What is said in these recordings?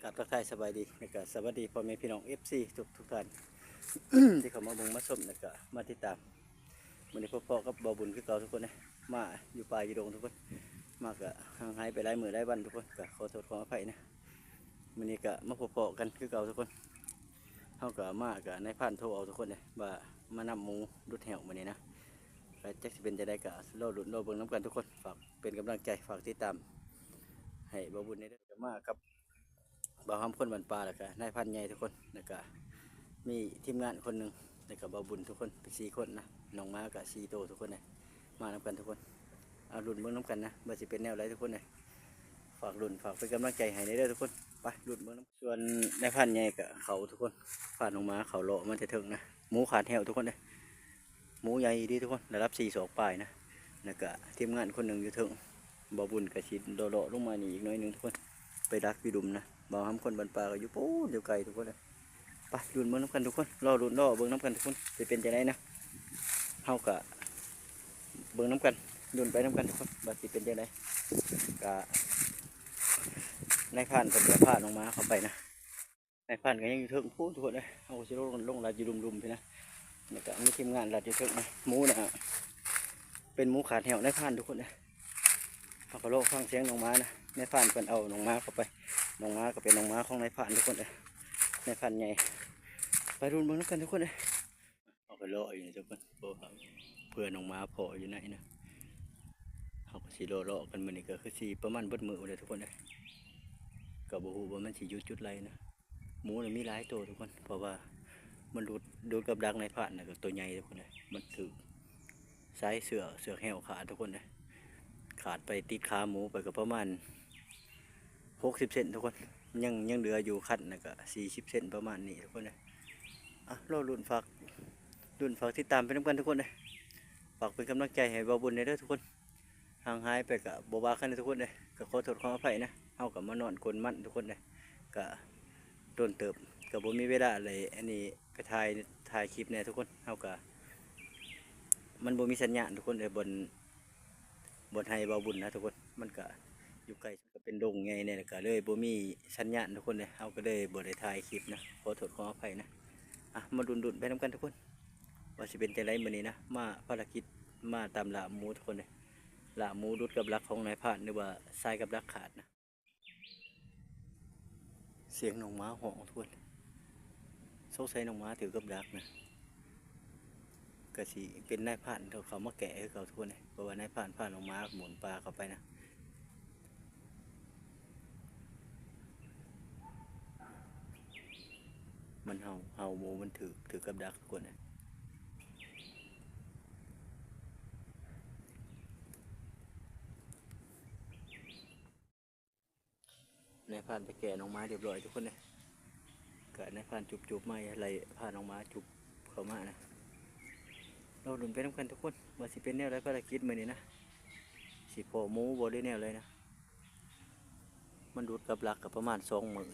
ກາບທັກທາຍສະບາຍດີ ແລ້ວກະສະຫວັດດີພໍ່ແມ່ພີ່ນ້ອງ ເອັຟຊີ ທຸກໆທ່ານ ທີ່ເຂົ້າມາເບິ່ງມາຊົມ ແລ້ວກະມາຕິດຕາມ. ມື້ນີ້ພົບພໍ້ກັບບ່າວບຸນຄືເກົ່າທຸກຄົນເດ້ ມາຢູ່ປ່າຢູ່ດົງທຸກຄົນ ມາກະຫ່າງຫາຍໄປຫຼາຍມື້ຫຼາຍວັນທຸກຄົນ ກະຂໍໂທດຂໍອະໄພນະ. ມື້ນີ້ກະມາພົບພໍ້ກັນຄືເກົ່າທຸກຄົນ ເຮົາກະມາກະນາຍພານໂທເອົາທຸກຄົນເດ້ ວ່າມານຳໝູດຸດແຫ້ວມື້ນີ້ນະ. ກະຈັກຊິເປັນຈັ່ງໃດກະລໍລຸ້ນລໍເບິ່ງນຳກັນທຸກຄົນ ຝາກເປັນກຳລັງໃຈ ຝາກຕິດຕາມໃຫ້ບ່າວບຸນແດ່ເດີ. ມາກັບບ່າວຫຳຄົນບ້ານປ່າ ແລ້ວກະນາຍພານໃຫຍ່ທຸກຄົນ ແລ້ວກະມີທີມງານຄົນໜຶ່ງ ແລ້ວກະບ່າວບຸນທຸກຄົນ ເປັນສີ່ຄົນນະ. ນ້ອງໝາກະສີ່ໂຕທຸກຄົນເດ້ ມານຳກັນທຸກຄົນ. ເອົາລຸ້ນເບິ່ງນຳກັນນະ ວ່າຊິເປັນແນວໃດທຸກຄົນເດ້. ຝາກລຸ້ນ ຝາກເປັນກຳລັງໃຈໃຫ້ແດ່ເດີທຸກຄົນ. ໄປລຸ້ນເບິ່ງນຳ ສ່ວນນາຍພານໃຫຍ່ກະເຂົ້າທຸກຄົນ ພານ້ອງໝາເຂົ້າເລາະມາແຕ່ເທິງນະ. ໝູຂາດແຫ້ວທຸກຄົນເດ້ ໝູໃຫຍ່ດີທຸກຄົນ ລະດັບສີ່ສອກປາຍນະ. ແລ້ວກະທີມງານຄົນໜຶ່ງຢູ່ເທິງ ບ່າວບຸນກະຊິເລາະໆລົງມານີ້ອີກໜ້ອຍໜຶ່ງທຸກຄົນ ໄປດັກຢູ່ດຸມນະ. ບ່າວຫຳຄົນບ້ານປ່າກະຢູ່ປູ້ນ ຢູ່ໄກທຸກຄົນເດ້. ໄປລຸ້ນເບິ່ງນຳກັນທຸກຄົນ ລໍລຸ້ນລໍເບິ່ງນຳກັນທຸກຄົນ ຊິເປັນຈັ່ງໃດນະ. ເຮົາກະເບິ່ງນຳກັນ ລຸ້ນໄປນຳກັນທຸກຄົນ ວ່າຊິເປັນຈັ່ງໃດ. ກະນາຍພານເພິ່ນກະພານ້ອງໝາເຂົ້າໄປນະ ນາຍພານກະຍັງຢູ່ເທິງພຸ້ນທຸກຄົນເອີຍ. ເຮົາກະຊິລົງ ລົງລັດຢູ່ລຸ່ມໆພີ້ນະ ແລ້ວກະມີທີມງານລັດຢູ່ເທິງນະ. ໝູນະ ເປັນໝູຂາດແຫ້ວນາຍພານທຸກຄົນເອີຍ. ເຮົາກະລໍຟັງສຽງນ້ອງໝານະ ນາຍພານເພິ່ນເອົານ້ອງໝາເຂົ້າໄປ ນ້ອງໝາກະເປັນນ້ອງໝາຂອງນາຍພານທຸກຄົນເອີຍ ນາຍພານໃຫຍ່. ໄປລຸ້ນເບິ່ງນຳກັນທຸກຄົນເອີຍ. ເຮົາກະລໍຢູ່ນີ້ທຸກຄົນ ເພື່ອນ້ອງໝາພໍ້ຢູ່ໃນນະ. ເຮົາກະຊິເລາະໆກັນມື້ນີ້ ກະຄືຊິປະມານເບິດມື້ພຸ້ນແຫຼະທຸກຄົນເອີຍ. ກະບໍ່ຮູ້ວ່າມັນຊິຢຸດຈຸດໃດນະ. ໝູນະມີຫຼາຍໂຕທຸກຄົນ ເພາະວ່າມັນຫຼຸດ ຫຼຸດກັບດັກນາຍພານນະ ກະໂຕໃຫຍ່ທຸກຄົນເອີຍ. ມັນຖືກສາຍເຊືອກ ເຊືອກແຫ້ວຂາດທຸກຄົນເອີຍ. ຂາດໄປຕິດຂາໝູໄປກະປະມານຫົກສິບເຊັນທຸກຄົນ ຍັງ ຍັງເຫຼືອຢູ່ຄັນນະກະສີ່ສິບເຊັນປະມານນີ້ທຸກຄົນເອີຍ. ອ່ະ ລໍລຸ້ນ ຝາກລຸ້ນ ຝາກຕິດຕາມໄປນຳກັນທຸກຄົນເອີຍ. ຝາກເປັນກຳລັງໃຈໃຫ້ບ່າວບຸນແດ່ເດີທຸກຄົນ. ຫ່າງຫາຍໄປກະບໍ່ວ່າກັນເດີທຸກຄົນເດີ ກະຂໍໂທດຂໍອະໄພນະ. ເຮົາກະມານອນກົນມັນທຸກຄົນເດີ ກະດົນເຕີບ ກະບໍ່ມີເວລາເລີຍ ອັນນີ້ໄປຖ່າຍ ຖ່າຍຄລິບແດ່ທຸກຄົນ. ເຮົາກະ ມັນບໍ່ມີສັນຍານທຸກຄົນເດີ ບ່ອນ ບ່ອນໄຮ່ບ່າວບຸນນະທຸກຄົນ ມັນກະຢູ່ໄກ ກະເປັນດົງໃຫຍ່ແດ່ ກະເລີຍບໍ່ມີສັນຍານທຸກຄົນເດີ ເຮົາກະເລີຍບໍ່ໄດ້ຖ່າຍຄລິບນະ ຂໍໂທດຂໍອະໄພນະ. ອ່ະ ມາລຸ້ນໆໄປນຳກັນທຸກຄົນ ວ່າຊິເປັນຈັ່ງໃດມື້ນີ້ນະ. ມາພາລະກິດ ມາຕາມລ່າໝູທຸກຄົນເດີ ລ່າໝູຫຼຸດກັບດັກຂອງນາຍພານ ຫຼືວ່າສາຍກັບດັກຂາດນະ. ສຽງນ້ອງໝາຮ້ອງທຸກຄົນ ສົງໄສນ້ອງໝາຖືກກັບດັກນະ. ກະຊິເປັນນາຍພານເຂົາມາແກ້ຄືເກົ່າທຸກຄົນເດ້ ເພາະວ່ານາຍພານພານ້ອງໝາໝູນປ່າເຂົ້າໄປນະ. ມັນເຫົ່າ ເຫົ່າໝູມັນຖືກ ຖືກກັບດັກທຸກຄົນເດ້. ນາຍພານໄປແກ່ນ້ອງໝາຮຽບຮ້ອຍທຸກຄົນເດ້. ກະນາຍພານຈູບໆມາ ໄລ່ພານ້ອງໝາຈູບເຂົ້າມານະ. ລໍລຸ້ນໄປນຳກັນທຸກຄົນ ວ່າຊິເປັນແນວໃດພາລະກິດມື້ນີ້ນະ ຊິພໍ້ໝູບໍ່ ຫຼືແນວໃດນະ. ມັນຫຼຸດກັບດັກກະປະມານສອງມື້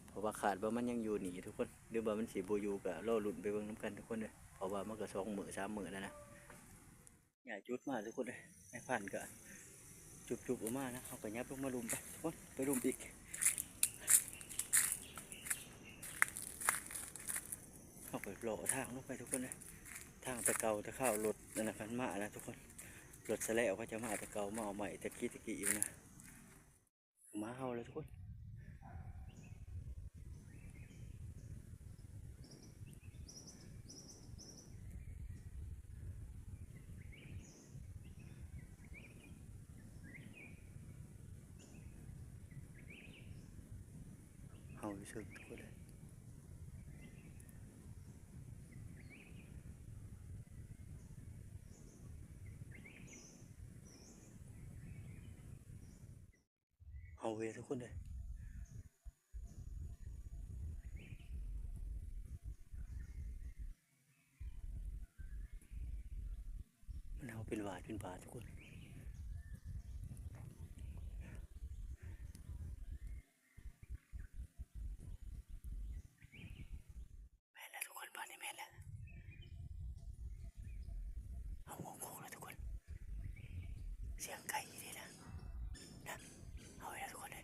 ເພາະວ່າຄາດວ່າມັນຍັງຢູ່ນີ້ທຸກຄົນ ຫຼືວ່າມັນຊິບໍ່ຢູ່ ກະລໍລຸ້ນໄປເບິ່ງນຳກັນທຸກຄົນເດີ ເພາະວ່າມັນກະສອງມື້ສາມມື້ແລ້ວນະ. ຍ້າຍຈຸດມາທຸກຄົນເອີຍ ນາຍພານກະຈຸບໆອອກມານະ. ເຮົາກະຫຍັບລົງມາລຸ່ມໄປທຸກຄົນ ໄປລຸ່ມອີກ. ເຮົາກະເລາະທາງລົງໄປທຸກຄົນເອີຍ ທາງແຕ່ເກົ່າແຕ່ຄາວລົດອັນນັ້ນມານະທຸກຄົນ ລົດສະແລວເຂົາເຈົ້າມາແຕ່ເກົ່າ ມາເອົາໄມ້ແຕ່ກີ້ແຕ່ກີ້ຢູ່ນະ. ໝາເຫົ່າແລ້ວທຸກຄົນ ເຫົ່າຢູ່ເທິງທຸກຄົນເອີຍ. ເຮົາເວີຍທຸກຄົນເດີ ມັນເຮົາເປັນຫວາດເປັນຫວາດທຸກຄົນ. ແມ່ນແລ້ວທຸກຄົນ ບາດນີ້ແມ່ນແລ້ວ ເຮົາງງໂຄກແລ້ວທຸກຄົນ ສຽງໄກ່ອີ່ຫຼີນະ ນະ ເຮົາເລີຍທຸກຄົນເອີຍ.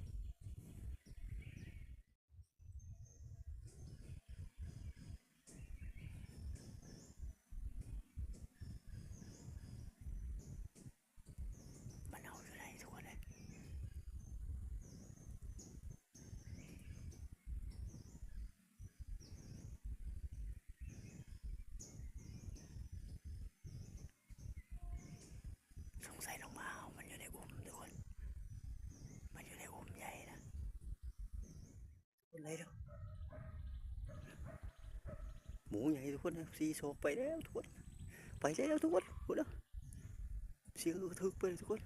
ສົງໄສລົງມາເອົາ ມັນຢູ່ໃນອຸ່ມທຸກຄົນ ມັນຢູ່ໃນອຸ່ມໃຫຍ່ນະ ໄປແລ້ວ ໝູໃຫຍ່ທຸກຄົນ ສີ່ສອງໄປແລ້ວທຸກຄົນ ໄປແລ້ວທຸກຄົນ ພຸ້ນນະ ສຽງກະທຶກໄປທຸກຄົນ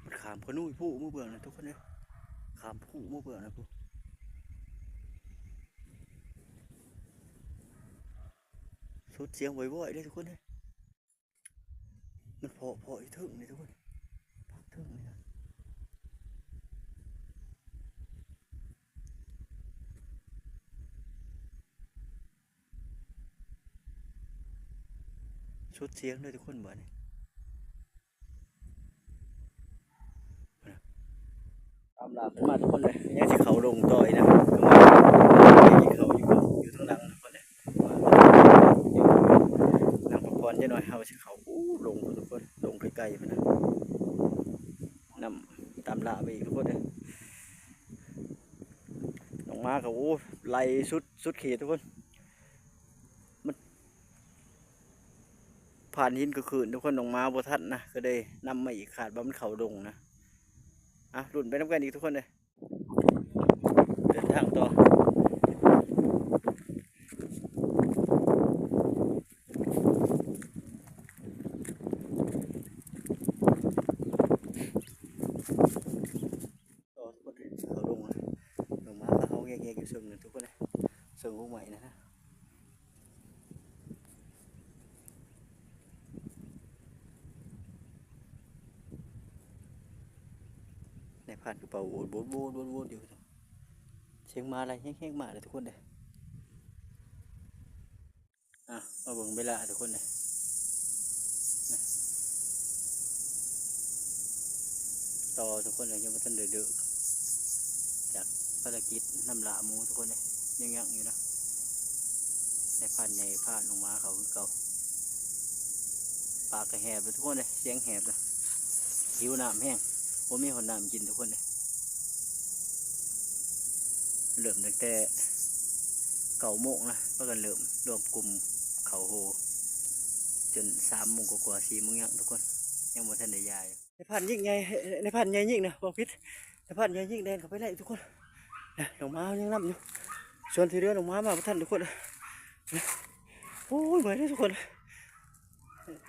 ມັນຂ້າມຂະໜຸຍພູເມືອເບື້ອງນະທຸກຄົນເອີຍ ຂ້າມພູເມືອເບື້ອງນະພຸ້ນ ສຸດສຽງວອຍໆເລີຍທຸກຄົນເອີຍ ມັນເພາະ ເພາະຢູ່ເທິງນີ້ທຸກຄົນ ພັກເທິງນີ້ນະ ສຸດສຽງເດີທຸກຄົນ ບາດນີ້ ຕາມລາເພິ່ນມາທຸກຄົນເລີຍ ຍັງຊິເຂົ້າດົງຕໍ່ອີກນະ ກໍມາກິນເຂົ້າຢູ່ ຢູ່ທາງຫຼັງທຸກຄົນເລີຍ ນັ່ງພັກຜ່ອນຈັກໜ່ອຍ ເຮົາຊິເຂົ້າ ໂອ້ ດົງພຸ້ນທຸກຄົນ ດົງໄກໆພຸ້ນນະ ນຳຕາມລາໄປອີກທຸກຄົນເອີຍ ນ້ອງໝາກໍ ໂອ້ ໄລ່ສຸດ ສຸດເຂດທຸກຄົນ ມັນຜ່ານຫີນກະຂືນທຸກຄົນ ນ້ອງໝາບໍ່ທັນນະ ກໍເລີຍນຳມາອີກ ຄາດວ່າມັນເຂົ້າດົງນະ ອ່ະ ລຸ້ນໄປນຳກັນອີກທຸກຄົນເດີ ເດີນທາງຕໍ່ ຕໍ່ທຸກຄົນ ເຂົ້າດົງ ລົງມາ ເຮົາແຍກໆຢູ່ເຊິ່ງນັ້ນທຸກຄົນເອີຍ ເຊິ່ງໂຮງໄມ້ນະ ນາຍພານກໍເປົ່າໂອດໂອດໂອດໂອດຢູ່ ສຽງໝາໄລ່ແຮງໆມາເລີຍທຸກຄົນເດີ ອ່ະ ມາເບິ່ງເວລາທຸກຄົນເດີ ຕໍ່ທຸກຄົນເດີ ຍັງບໍ່ທັນໄດ້ເລີກຈາກພາລະກິດນຳລ່າໝູທຸກຄົນເດີ ຍັງຍັງຢູ່ນະ ນາຍພານໃຫຍ່ພານ້ອງໝາເຂົ້າຄືເກົ່າ ປາກກະແຫບເລີຍທຸກຄົນເດີ ສຽງແຫບເລີຍ ຫິວນ້ຳແຮງ ບໍ່ມີຮອດນ້ຳກິນທຸກຄົນເດີ ເລີ່ມຕັ້ງແຕ່ເກົ້າໂມງນະ ພາກັນເລີ່ມລວມກຸ່ມເຂົ້າໂຮ ຈົນສາມໂມງກວ່າໆ ສີ່ໂມງຍັງທຸກຄົນ ຍັງບໍ່ທັນໄດ້ຍ້າຍ ນາຍພານຍິງໃຫຍ່ ນາຍພານໃຫຍ່ຍິງນະ ເວົ້າຜິດ ນາຍພານໃຫຍ່ຍິງແລ່ນເຂົ້າໄປໄລ່ທຸກຄົນ ນະ ນ້ອງໝາຍັງນຳຢູ່ ສ່ວນທີ່ເຫຼືອນ້ອງໝາມາບໍ່ທັນທຸກຄົນ ໂອ້ຍ ເມື່ອຍເດີທຸກຄົນ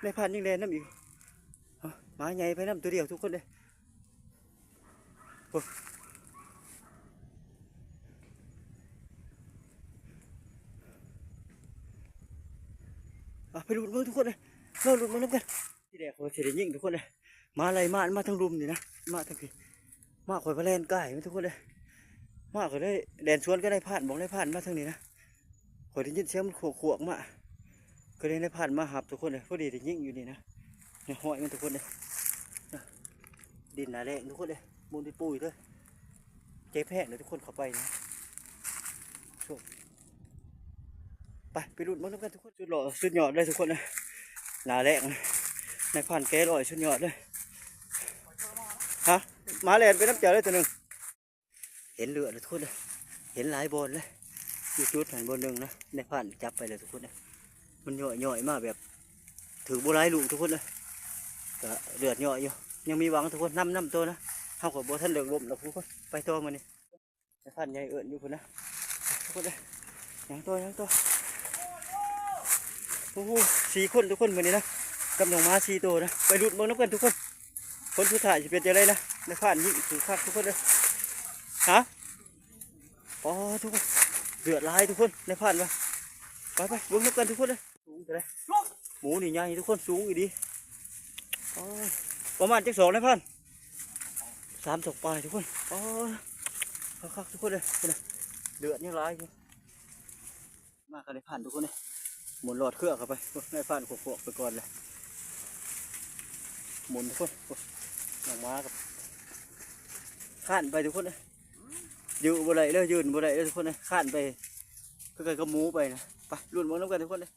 ນາຍພານຍິງແລ່ນນຳອີກ ໝາໃຫຍ່ໄປນຳຕົວດຽວທຸກຄົນເດີ ໂອ້ ອ່ະ ໄປລຸ້ນເບິ່ງທຸກຄົນເອີຍ ລໍລຸ້ນເບິ່ງນຳກັນ ທີແລກຂ້ອຍຊິໄດ້ຍິງທຸກຄົນເອີຍ ໝາໄລ່ມາ ມາທາງລຸ່ມນີ້ນະ ມາທາງພີ້ ໝາຂ້ອຍວ່າແລ່ນກາຍມັນທຸກຄົນເອີຍ ໝາຂ້ອຍເລີຍແລ່ນສວນກັບນາຍພານ ບອກນາຍພານມາທາງນີ້ນະ ຂ້ອຍໄດ້ຍິນສຽງມັນຂວກໆມາ ກໍເລີຍນາຍພານມາຮັບທຸກຄົນເອີຍ ພໍດີໄດ້ຍິງຢູ່ນີ້ນະ ໃນຫ້ອຍມັນທຸກຄົນເອີຍ ດິນໜ້າແລ້ງທຸກຄົນເອີຍ ມູນປຸຍໆເດີ ເຈັບແຮງເດີທຸກຄົນເຂົ້າໄປນະ ໄປ ໄປລຸ້ນເບິ່ງນຳກັນທຸກຄົນ ສຸດຫຼໍ່ ສຸດຍອດເລີຍທຸກຄົນເອີຍ ໜ້າແລ້ງ ນາຍພານແກະລອຍສຸດຍອດເລີຍ ຮະ ໝາແລ່ນໄປນຳເຈົ້າເລີຍຕົວໜຶ່ງ ເຫັນເລືອດເລີຍທຸກຄົນເອີຍ ເຫັນຫຼາຍບ່ອນເລີຍ ຢູ່ຈຸດຫັ້ນບ່ອນໜຶ່ງນະ ນາຍພານຈັບໄປແລ້ວທຸກຄົນເອີຍ ມັນຍ້ອຍໆມາແບບ ຖືກບໍ່ຫຼາຍລູກທຸກຄົນເອີຍ ກະເລືອດຍ້ອຍຢູ່ ຍັງມີຫວັງທຸກຄົນ ນຳ ນຳຕໍ່ນະ ເຮົາກໍບໍ່ທັນເລີກລົ້ມດອກທຸກຄົນ ໄປຕໍ່ມື້ນີ້ ນາຍພານໃຫຍ່ເອີ້ນຢູ່ພຸ້ນນະ ທຸກຄົນເອີຍ ຍ່າງຕໍ່ ຍ່າງຕໍ່ ໂອ້ໂຫ ສີ່ຄົນທຸກຄົນມື້ນີ້ນະ ກັບນ້ອງໝາສີ່ໂຕນະ ໄປລຸ້ນເບິ່ງນຳກັນທຸກຄົນ ຜົນສຸດທ້າຍຊິເປັນຈັ່ງໃດນະ ນາຍພານຍິງຖືກຄັກທຸກຄົນເອີຍ ຮະ ອໍ ທຸກຄົນ ເລືອດຫຼາຍທຸກຄົນ ນາຍພານວ່າ ໄປໆ ເບິ່ງນຳກັນທຸກຄົນເອີຍ ສູງເທົ່າໃດ ໝູນີ້ໃຫຍ່ທຸກຄົນ ສູງອີ່ຫຼີ ອໍ ປະມານຈັກສອກນາຍພານ ສາມສອກປາຍທຸກຄົນ ອໍ ຄັກໆ ທຸກຄົນເອີຍ ພຸ້ນນະ ເລືອດຍັງຫຼາຍຢູ່ ມາກັນນາຍພານທຸກຄົນເອີຍ ໝູນຫຼອດເຄືອເຂົ້າໄປ ໂອ້ ນາຍພານຂວກໆໄປກ່ອນແຫຼະ ໝູນທຸກຄົນ ໂອ້ ນ້ອງໝາກັບ ຄ້ານໄປທຸກຄົນເອີຍ ຢື້ບໍ່ໄດ້ເລີຍ ຢືນບໍ່ໄດ້ເລີຍທຸກຄົນເອີຍ ຄ້ານໄປ ຄືກັນກັບໝູໄປນະ ໄປລຸ້ນເບິ່ງນຳກັນທຸກຄົນເອີຍ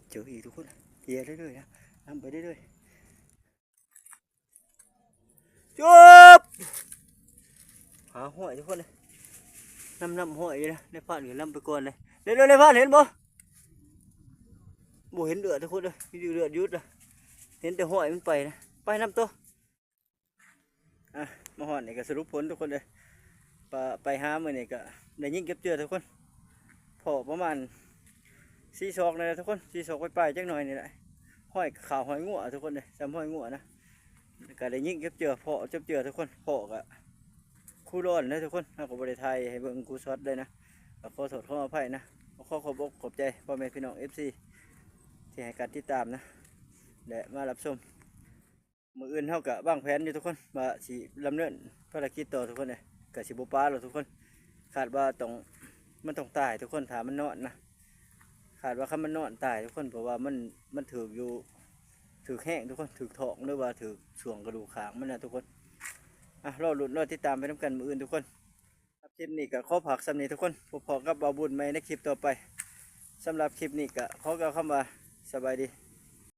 ເຈີອີກທຸກຄົນ ເຫື່ອເລື້ອຍໆນະ ນຳໄປເລື້ອຍໆ ຈວບ! ອ່າ ເອົາຫ້ອຍທຸກຄົນເດ້ ນຳ ນຳຫ້ອຍຢູ່ນະ ນາຍພານກໍນຳໄປກ່ອນເດ້ ເລັວໆ ນາຍພານເຫັນບໍ່? ບໍ່ເຫັນເລືອດທຸກຄົນເດີ ມີແຕ່ເລືອດຢູ່ນະ ເຫັນແຕ່ຫ້ອຍມັນໄປນະ ໄປນຳຕໍ່. ອ່ະ ມາຮອດນີ້ກໍສະຫຼຸບຜົນທຸກຄົນເດີ ປະ ໄປຫາມື້ນີ້ກໍໄດ້ຍິງເກັບເຈື່ອທຸກຄົນ ພໍ້ປະມານສີ່ສອກນີ້ແຫຼະທຸກຄົນ ສີ່ສອກປາຍໆ ຈັກໜ້ອຍນີ້ແຫຼະ ຮອຍຂາວຮອຍງົວທຸກຄົນເດີ ສ່ຳຮອຍງົວນະ ກໍໄດ້ຍິງເກັບເຈື່ອ ພໍ້ເກັບເຈື່ອທຸກຄົນ ພໍ້ກໍຄູ່ລ້ອນເດີທຸກຄົນ ເຮົາກໍບໍ່ໄດ້ຖ່າຍໃຫ້ເບິ່ງຄູ່ຊັອດເລີຍນະ ກໍຂໍໂທດຂໍອະໄພນະ ຂໍຂອບອົກຂອບໃຈພໍ່ແມ່ພີ່ນ້ອງເອັຟຊີ ທີ່ໃຫ້ການຕິດຕາມນະ ແລະ ມາຮັບຊົມ. ມື້ອື່ນເຮົາກະວາງແຜນຢູ່ທຸກຄົນ ວ່າຊິດຳເນີນພາລະກິດຕໍ່ທຸກຄົນເອີຍ ກະຊິບໍ່ປາແລ້ວທຸກຄົນ ຄາດວ່າຕ້ອງ ມັນຕ້ອງຕາຍທຸກຄົນ ຖ້າມັນນອນນະ ຄາດວ່າຄັນມັນນອນຕາຍທຸກຄົນ ເພາະວ່າມັນ ມັນຖືກຢູ່ ຖືກແຮງທຸກຄົນ ຖືກທ້ອງ ຫຼືວ່າຖືກຊ່ວງກະດູກຂ້າງມັນນະທຸກຄົນ ອ່ະ ລໍລຸ້ນລໍຕິດຕາມໄປນຳກັນມື້ອື່ນທຸກຄົນ. ຄລິບນີ້ກໍຂໍຝາກສ່ຳນີ້ທຸກຄົນ ພົບພໍ້ກັບບ່າວບຸນໃໝ່ໃນຄລິບຕໍ່ໄປ ສຳລັບຄລິບນີ້ກໍຂໍກ່າວຄຳວ່າ ສະບາຍດີ.